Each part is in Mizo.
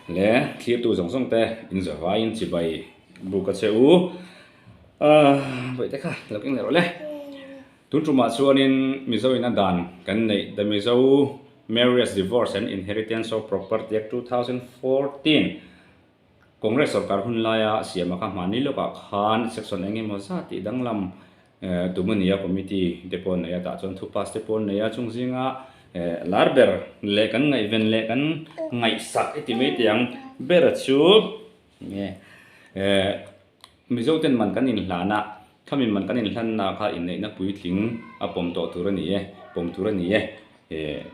Le thlirtu zawng zawng te in zavaiin chibai buk a che u. Ahh bawihte kha lo keng leh rawh le. Tun tumah chuanin Mizo in a dan kan neih The Mizo Marriage Divorce and Inheritance of Property Act 2014 Congress sorkar hun laia siama kha hmahni lawkah khan section eng emaw zat tih danglam tum a ni a, committee te pawh an nei a, tah chuan thu pass te pawh an nei a, chung zinga lar ber leh kan ngaihven leh kan ngaihsak i ti mai teh ang ber chu nge Mizo ten man kan inhlan a, khami man kan inhlanna kha inneihna puitling a pawm tawh tur a ni e, pawm tur a ni e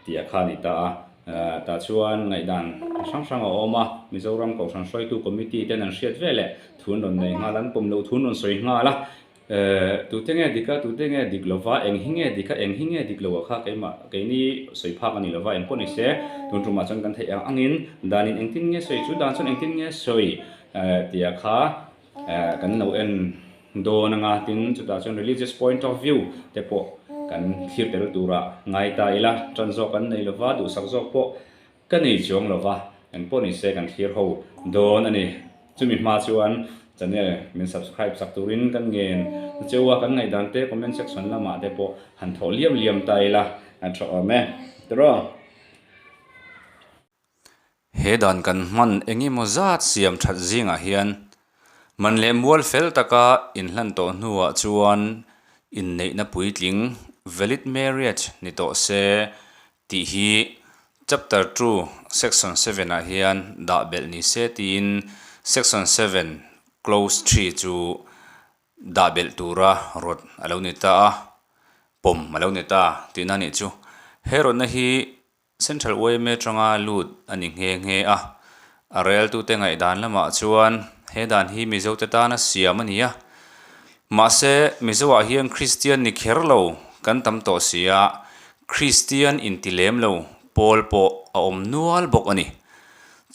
tih a kha a ni ta a. Tah chuan ngaihdan hrang hrang a awm a, Mizoram Kohhran Hruaitu Committee ten an hriat ve leh thu an rawn nei nghal a, an pawm loh thu an rawn sawi nghal a. Tute nge dik a, tute nge dik lova, eng hi nge dik a, eng hi nge dik lo a kha keimah keini sawi phak a ni lova, eng pawh ni se tun tumah chuan kan theih ang angin danin engtin nge sawi chu dan chuan engtin nge sawi tih a kha kan lo en dawn anga tin chutah chuan religious point of view te pawh kan thlir tel turah ngai ta ila tan zawk kan nei lova duhsak zawk pawh Ka nei chuang lo va, eng pawh ni se kan thlir ho dawn a ni. Chumi hma chuan channel min subscribe sak turin kan ngen cheu a, kan ngaihdan te comment section lamah te pawh han thawh liam liam ta ila a tha awm e. Tiraw? He dan kan hman eng emaw zat siam that zingah hian man leh mual fel taka inhlan tawh hnuah chuan inneihna puitling, valid marriage, ni tawh se Tih hi Chapter ii Section seven ah hian dah belh ni se tiin Section seven Clause three chu dah belh tura rawt a lo ni ta a, pawm a lo ni ta tihna a nih chu. He rawtna hi Central yma atanga lut a ni nghe nghe a, a reltute ngaihdan lamah chuan he dan hi Mizote tana siam a ni a, mahse Mizoah hian Kristian ni kher lo kan tam tawh si a, Kristian inti lem lo pawl pawh a awm nual bawk a ni.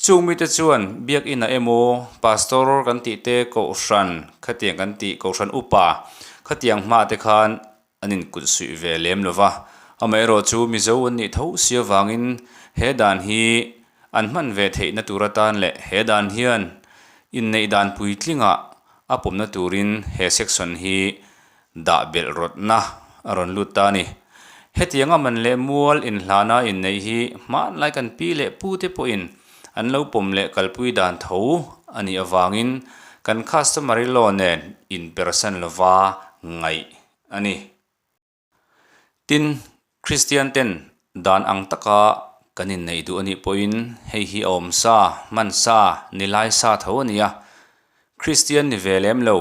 Chung mite chuan Biakinah emaw Pastor kan tih te Kohhran khatiang kan tih Kohhran upa khatiang hma te khan an inkut suih ve lem lo va. Amaherawh chu Mizo an nih tho si avangin he dan hi an hman ve theihna tur atan leh he dan hian inneih dan puitlingah a pawmna turin he section hi Dah belh rawtna a rawn lut ta a ni. Hetianga man leh mual inhlana inneih hi hmanlai kan pi leh pu te pawhin an lo pawm leh kalpui dan tho a nih avangin kan customary law nen inpersan lova ngaih a ni. Tin, Kristian ten dan ang taka kan inneih duh a nih pawhin hei hi a awm sa, hman sa, ni lai sa tho a ni a. Kristian ni ve lem lo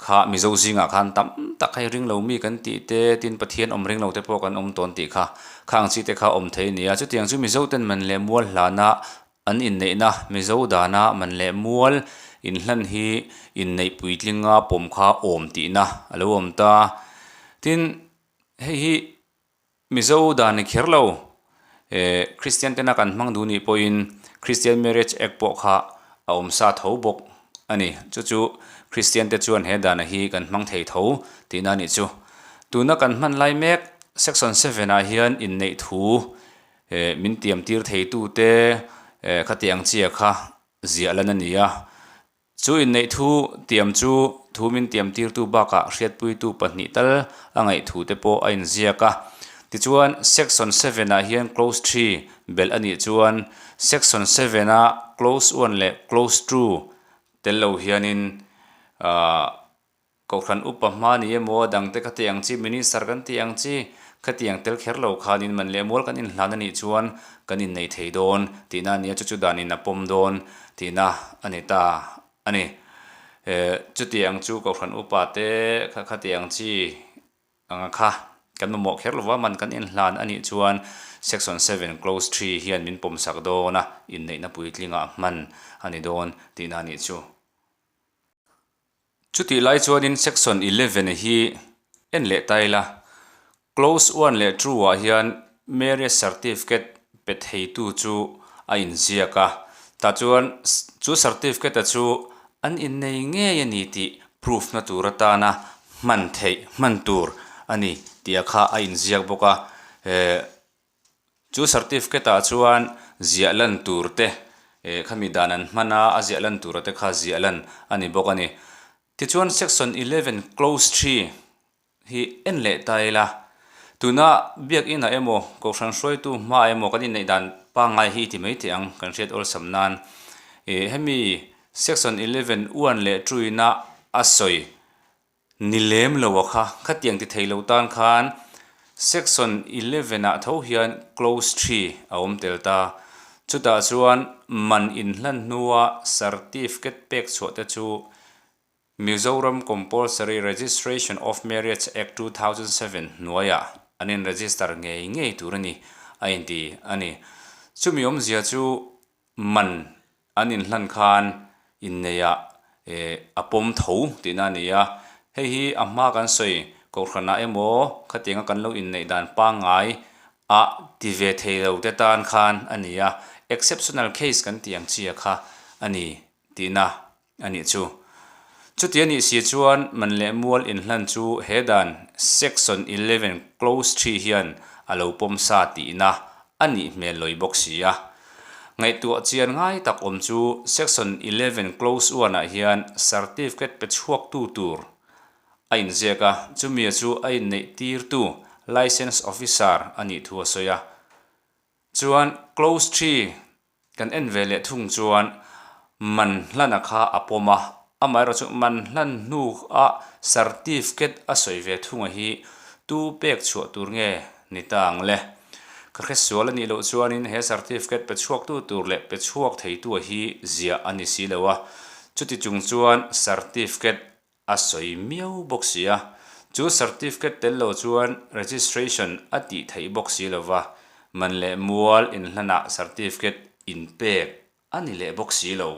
Kha Mizo zingah khan tam tak hei ring lo mi kan tih te, tin Pathian awm ring lo te pawh kan awm tawn tih kha, khang chi te kha awm thei a ni a. Chutiang chu Mizo ten man leh mual hlana an inneihna, Mizo dana man leh mual inhlan hi inneih puitlinga pawm kha awm tihna a lo awm ta. Tin, hei hi Mizo dan ni kher lo, eh Kristian tena kan hmang duh nih pawhin Christian Marriage Act pawh kha a awm sa tho bawk a ni. Chu chu Kristian te chuan he dana hi kan hmang thei tho tihna a nih chu. Tuna kan hman lai mek Section seven ah hian inneih thu eh min tiam tir thei tu te eh khatiang chia kha ziah lan a ni a. Chu inneih thu tiam chu thu min tiam tirtu bakah hriatpuitu pahnih tal a ngaih thu te pawh a inziak a. Tichuan, Section seven ah hian Clause three belh a nih chuan Section seven a Clause one leh Clause two tel lo hianin ahh Kohhran upa hma ni emaw a dangte ka ti ang chi, Minister kan ti ang chi, khatiang tel kher lo khanin man leh mual kan inhlan a nih chuan kan innei thei dawn tihna a nia, chu chu danin a pawm dawn tihna a ni ta a ni. Chutiang chu Kohhran upa te kha khatiang chi anga kha kan mamawh kher lova man kan inhlan a nih chuan Section seven Clause three hian min pawmsak dawn a, inneihna puitlingah hman a ni dawn tihna a nih chu. Chutih lai chuanin section 11 hi en leh ta ila, clause one leh two ah hian marriage certificate pe theitu chu a inziak a, tah chuan chu certificate a chu an innei ngei a ni tih proof na tur atana hman theih hman tur a ni tih a kha a inziak bawk a, eh. Chu certificate ah chuan ziah lan tur te, Khami dan an hman a, a ziah lan tura te kha ziah lan a ni bawk a ni. Tichuan Section 11 Clause 3 hi en leh ta ila, tuna Biakinah emaw Kohhran hruaitu hmaah emaw kan inneih dan pangngai hi i ti mai teh ang kan hriat awlsam nan. Hemi Section 11 1 leh 2 ina a sawi Ni lem lo a kha, khatiang ti thei lo tan khan Section 11 ah tho hian Clause 3 a awm tel ta. Chutah chuan man inhlan hnua certificate pek chhuah te chu Mizoram Compulsory Registration of Marriage Act 2007 hnuaiah an in register ngei ngei tur a ni a inti a ni. Chumi awmzia chu man an inhlan khan inneihah eh a pawm tho tihna a ni a, hei hi a hma kan sawi kohhranah emaw khatianga kan lo inneih dan pangngai ah ti ve thei lo te tan khan a ni a, exceptional case kan tih ang chi a kha a ni tihna a nih chu. Chuti a nih si chuan man leh mual inhlan chu he dan Section 11 Clause 3 hian a lo pawm sa tihna a nih hmel lawi bawk si a. Ngaihtuah chian ngai tak awm chu Section 11 Clause 1 ah hian Certificate pe chhuaktu tur a inziak a, chumia chu a inneih tirtu Licence Officer a nih thu a sawi a. Chuan Clause 3 Kan en ve leh thung chuan man hlana kha a pawm a, amaherawh chu man hlan hnu a certificate a sawi ve thunga hi tu pek chhuah tur nge ni ta ang le? Ka hre sual a nih loh chuanin he certificate pe chhuaktu tur leh pe chhuak theitua hi ziah a ni si lo a, chuti chung chuan certificate A sawi miau bawk si a, chu certificate tel lo chuan registration a tih theih bawk si lo va, man leh mual inhlanah certificate inpek a ni leh bawk si lo.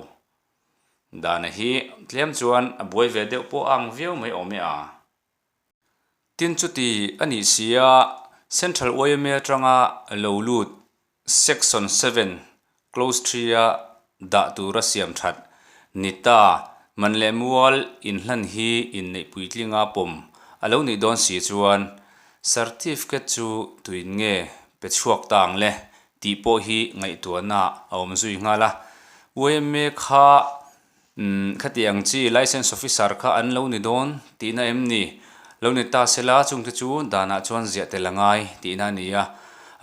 Dana hi tlem chuan a buai ve deuh pawh a ang viau mai awm e a. Tin chuti a nih si a, Central yma atanga lo lut Section 7, Clause 3 a dah tura siam that ni ta man leh mual inhlan hi inneih puitlinga pawm a lo nih dawn si chuan certificate chu tuin nge pe chhuak ta ang le tih pawh hi ngaihtuahna a awm zui nghal a. Yma kha Umm, khati ang chi Licence Officer kha an lo ni dawn tihna em ni? Lo ni ta sela chungte chu danah chuan ziah tel a ngai tihna a ni a.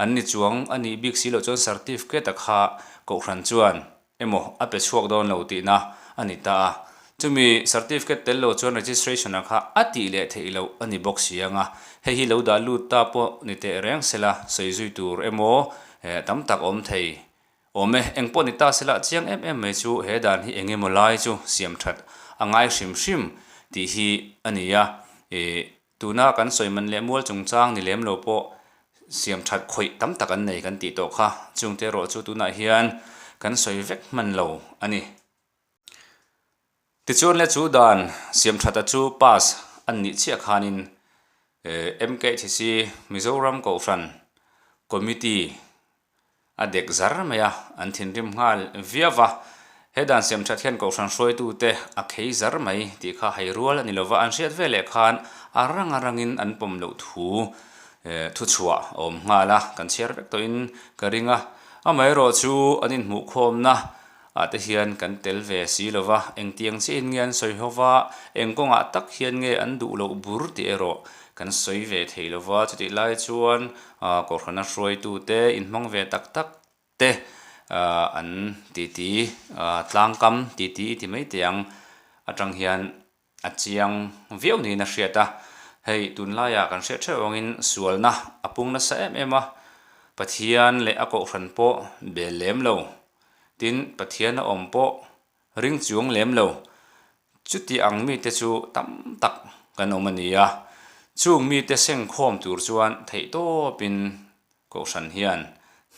An ni chuang a nih bik si loh chuan certificate a kha Kohhran chuan emaw a pe chhuak dawn lo tihna a ni ta a. Chumi certificate tel lo chuan registration a kha a tih leh theih loh a ni bawk si ang a. Hei hi lo dah lut ta pawh ni teh reng sela sawi zui tur emaw tam tak awm thei Awm e, eng pawh ni ta sela chiang em em mai chu he dan hi eng emaw lai chu siam that a ngai hrim hrim tih hi a ni a. Ih, tuna kan sawi man leh mual chungchang ni lem lo pawh siam that khawih tam tak an nei kan tih tawh kha. Chungte erawh chu tunah hian kan sawi vek hman lo a ni. Tichuan le chu dan siam thata chu pass an nih chiah khanin MKHC Mizoram Kohhran Committee a dek zar mai a, an thinrim nghal viau va. He dan siam that hian Kohhran hruaitute a khei zar mai tih kha hai rual a ni lova, an hriat veleh khan a rang a rangin an pawm loh thu thuchhuah a awm nghal a, kan chhiar vek tawhin ka ring a. Amaherawhchu an inhmuhkhawmna ah te hian kan tel ve si lo va, engtiang chiahin nge an sawi ho va, eng kawngah tak hian nge an duh loh bur tih erawh kan sawi ve thei lo va, chutih lai chuan Kohhrana hruaitute inhmang ve tak tak te an titi tlangkam titi i ti mai teh ang atang hian A chiang viau niin a hriat a, hei tunlaiah kan hriat theuh angin sualna a pung nasa em em a, Pathian leh a kohhran pawh bel lem lo, tin Pathian a awm pawh ring chuang lem lo, chuti ang mite chu tam tak kan awm a ni a, chung mite sengkhawm tur chuan theihtawpin Kohhran hian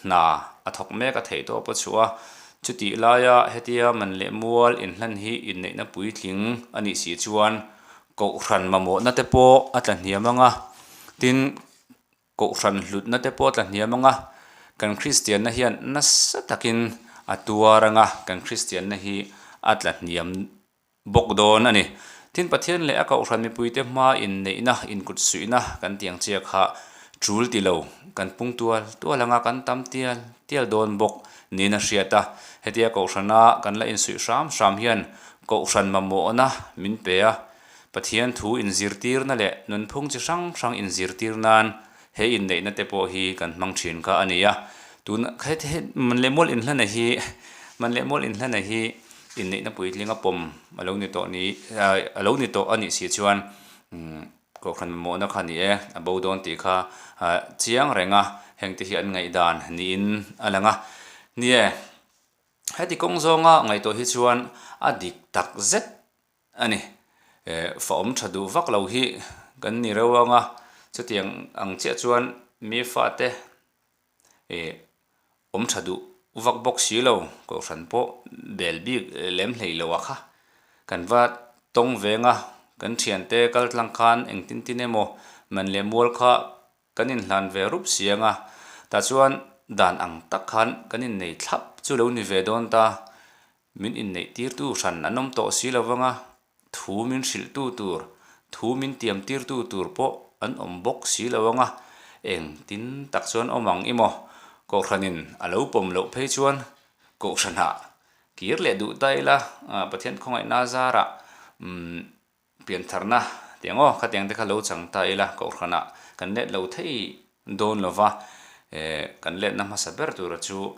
hna a thawk mek a theih tawp a chhuah a, chutih laia hetia man leh mual inhlan hi inneihna puitling a nih si chuan Kohhran mamawhna te pawh a tla hniam ang a, tin Kohhran hlutna te pawh a tla hniam ang a, kan Kristianna hian nasa takin a tuar ang a, kan Kristianna hi a tla hniam bawk dawn a ni. Tin, Pathian leh a Kohhran mipuite hma inneihna, inkutsuihna kan ti ang chiah kha Tul ti lo, kan pung tual tual anga kan tam tial tial dawn bawk niin a hriat a. Hetia Kohhrana kan la insuih hram hram hian Kohhran mamawhna min pe a, Pathian thu inzirtirna leh nunphung chi hrang hrang inzirtir nan he inneihna te pawh hi kan hmang thin kha a ni a. Tun man leh mual inhlana hi man leh mual inhlana hi inneihna puitling a pawm a lo ni tawh ni a lo ni tawh a nih si chuan Kohhran mamawhna kha ni e, a bo dawn tih kha chiang reng a, hengte hi an ngaihdan niin a lang a. Nie, heti kawng zawnga ngaihtuah hi chuan a dik tak zet a ni. Fa awm tha duh vak lo hi kan ni reuh ang a, chutiang ang chiah chuan mi fate Ih, awm tha duh vak bawk si lo, kohhran pawh bel bik lem hlei lo a kha. Kan va tawng veng a, kan thiante kal tlang khan engtin tin emaw man leh mual kha kan inhlan ve rup si ang a, tah chuan dan ang tak khan kan innei thlap chu lo ni ve dawn ta. Min inneih tirtu hran an awm tawh si lo vang a, thu min hrilhtu tur, thu min tiam tirtu tur pawh an awm bawk si lo ang a, engtin tak chuan awm ang i maw? Kohhranin a lo pawm loh phei chuan Kohhranah kir leh duh ta ila, Pathian khawngaihna zarah umm Piantharna tiang aw, khatiang te kha lo chang ta ila, Kohhranah kan let lo thei dawn lo va, kan letna hmasa ber tura chu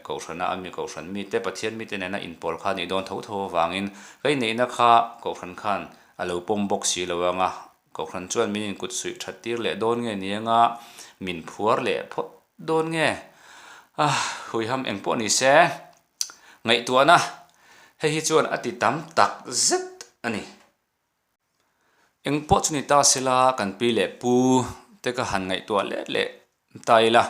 Kohhrana a mi Kohhran mite, Pathian mite nena inpawl kha a nih dawn tho tho avangin ka inneihna kha Kohhran khan a lo pawm bawk si lo anga, Kohhran chuan min inkut suih that tir leh dawn nge ni anga min phuar leh phawt dawn nge? Ah, huiham engpawh ni se. Ngaihtuahna, Hei hi chuan a ti tam tak zet a ni. Eng pawh chu ni ta sela kan pi leh pu te ka han ngaihtuah let leh ta ila,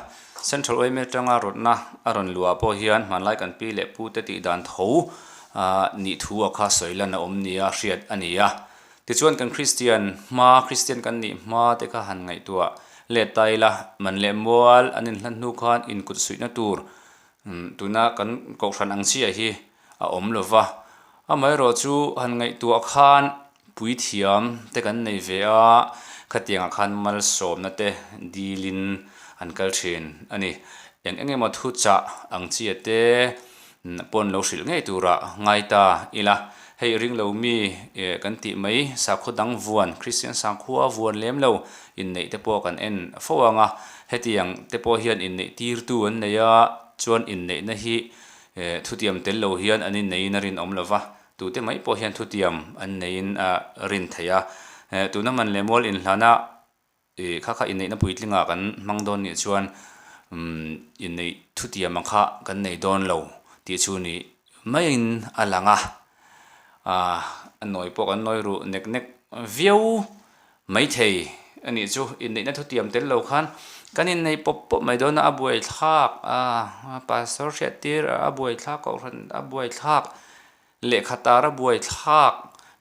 Central yma atanga rawtna a rawn luah pawh hian hmanlai kan pi leh pu te tih dan tho nih thu a kha sawi lan a awm nia hriat a ni a. Tichuan kan Kristian hma, Kristian kan nih hma te kha han ngaihtuah let ta ila, man leh mual an inhlan hnu khan inkut suihna tur Tuna kan kohhran ang chiah hi a awm lo va, amaherawh chu han ngaihtuah khan puithiam te kan nei ve a, khatiangah khan malsawmna te dilin an kal thin a ni. Eng eng emaw thuchah ang chiah te pawn lo hrilh ngei turah ngai ta ila, hei ring lo mi kan tih mai sakhaw dang vuan, Kristian sakhua vuan lem lo inneih te pawh kan en fo ang a, hetiang te pawh hian inneih tirtu an nei a, chuan inneihna hi thutiam tel lo hian an inneihin a rinawm lo va, tute mai pawh hian thutiam an neihin a rin theih a, tuna man leh mual inhlana kha kha inneihna puitlingah kan hmang dawn nih chuan inneih thutiam ang kha kan nei dawn lo tih chu ni maiin a lang a, a nawi pawh kan nawi ruh nek nek viau. Maithei a nih chu inneihna thutiam tel lo khan kan inneih pawp pawp mai dawn a, a buaithlak a, pastor hriattir a buaithlak, kohhran a buaithlak, lehkha tar a buaithlak,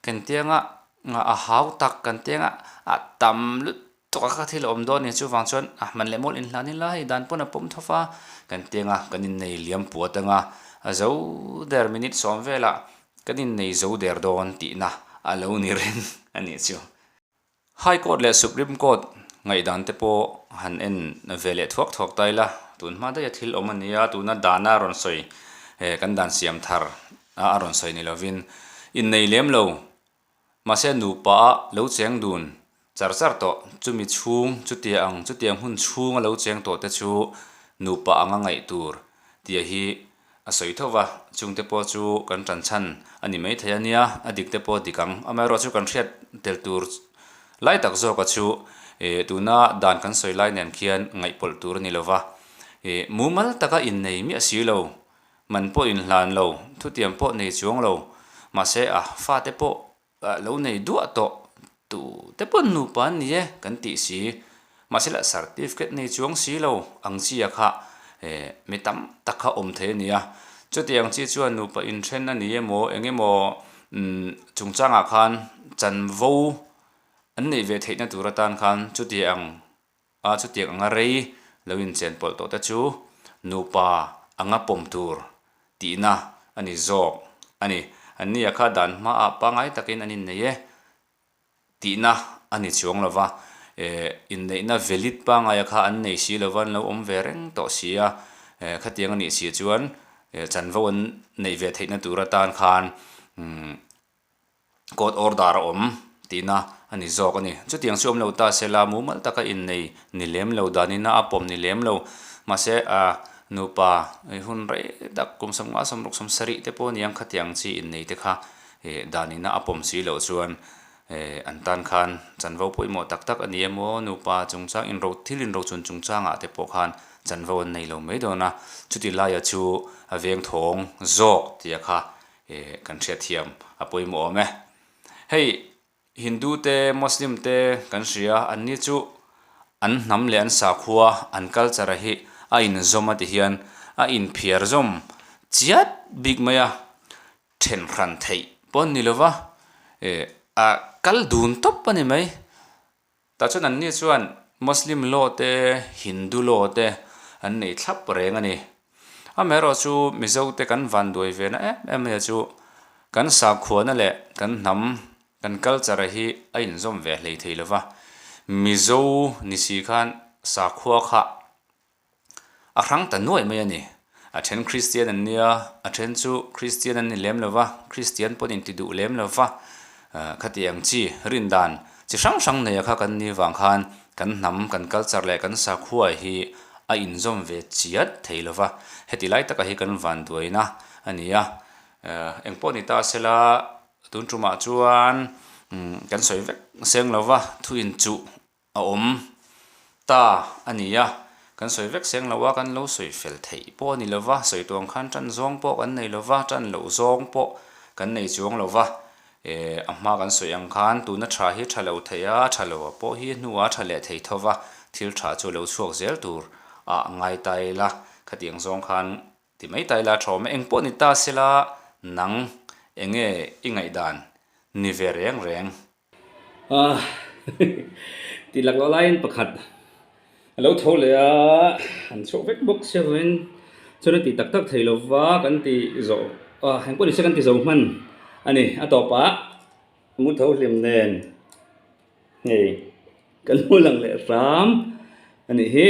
kan tianga a hau tak kan tianga a tam lutuk a kha thil a awm dawn a ni. Chuvang chuan a hman leh mual inhlan ila hei dan pawn a pawm tho va, kan tianga kan innei liam puat anga a zo der minute sawm velah Kan innei zo der dawn tihna a lo ni reng a nih chu. High Court leh Supreme Court ngaihdan te pawh han en ve leh thuak thuak ta ila, tun hma daih a thil awm a nia, tuna dana rawn sawi kan dan siam thar a a rawn sawi ni lovin innei lem lo mahse nupa a lo cheng dun char char tawh, chumi chhung chutia ang chutiang hun chhunga lo cheng tawh te chu nupa anga ngaih tur tia hi A sawi tho va, chungte pawh chu kan tan chhan a ni maithei a nia, a dik te pawh dik ang. Amaherawh chu kan hriat tel tur lai tak zawka chu tuna dan kan sawi lai nen khian ngaihpawlh tur a ni lo va. Mumal taka innei miah si lo, man pawh inhlan lo, thutiam pawh nei chuang lo, mahse a fate pawh Lo nei duah tawh tu te pawn nupa an ni e kan tih si. Mahse lah certificate nei chuang si lo ang chi a kha mi tam tak kha awm thei a ni a. Chutiang chi chuan nupa inthen a ni emaw eng emaw chungchangah khan chanvo an neih ve theihna tur atan khan chutiang A chutiang anga rei lo inchen pawlh tawh te chu nupa anga pawm tur tihna a ni zawk a ni. An nia kha dan hmaah pangngai takin an innei e tihna a ni chuang lo va. Eh inneihna valid pangaia kha an nei si lova an lo awm ve reng tawh si a, eh khatiang a nih si chuan eh chanvo an neih ve theihna tur atan khan umm court order a awm tihna a ni zawk a ni. Chutiang chu awm lo ta se la mumal taka innei ni lem lo danin a pawm ni lem lo mahse ah nupa hun rei tak kum sawmnga sawmruk sawmsarih te pawh aniang khatiang chi innei te kha eh danin a pawm si loh chuan Eh, an tan khan chanvo pawimawh tak tak a ni emaw, nupa chungchang inro thil inrochun chungchangah te pawh khan chanvo an nei lo mai dawn a, chuti laia chu a veng thawng zawk tia kha eh kan hriatthiam a pawimawh awm e. Hei Hindu te Muslim te kan hria an ni chu an hnam leh an sakhua an culture a hi a inzawm a ti hian a inphiar zawm chiat bik mai a, then hran theih pawh an ni lova, eh a kal dun tawp a ni mai. Tah chuan an ni chuan Muslim law te Hindu law te an nei thlap reng a ni. Amaherawh chu Mizo te kan van duai ve na em em mai a chu kan sakhuana leh kan hnam kan culture hi a inzawm ve hlei thei lova, Mizo ni si khan sakhua kha A hrang ta nuaih mai a ni. A then Kristian an nia, a then chu Kristian an ni lem lo va, Kristian pawhin inti duh lem lo va, khati ang chi rin dan chi hrang hrang neia kha kan ni vang khan kan hnam, kan culture leh kan sakhua hi a inzawm ve chiat thei lo va. Heti lai taka hi kan vanduaina a ni a. Engpawh ni ta sela tun tumah chuan kan sawi vek seng lo va, thu inchuh A awm ta a ni a, kan sawi vek seng lo a, kan lo sawi fel theih pawh a ni lo va, sawi tuang khan tan zawng pawh kan nei lo va, tan loh zawng pawh kan nei chuang lo va, eh a hma kan sawi ang khan tuna tha hi tha lo thei a, tha lo a pawh hi hnuah tha leh thei tho va, thil tha chu lo chhuak zel tur ah ngai ta ila, khatiang zawng khan ti mai ta ila tha awm e, engpawh ni ta sela nang enge i ngaihdan ni ve reng reng. Ah tih lak loh laiin pakhat a lo tho leh a, an chhuak vek bawk sia vangin chuan a tih tak tak thei lo va kan ti zawh ah engpawh nise kan ti zo hman a ni a tawpah mu tho hlim nen hei kan hmu lang leh hram a nih hi.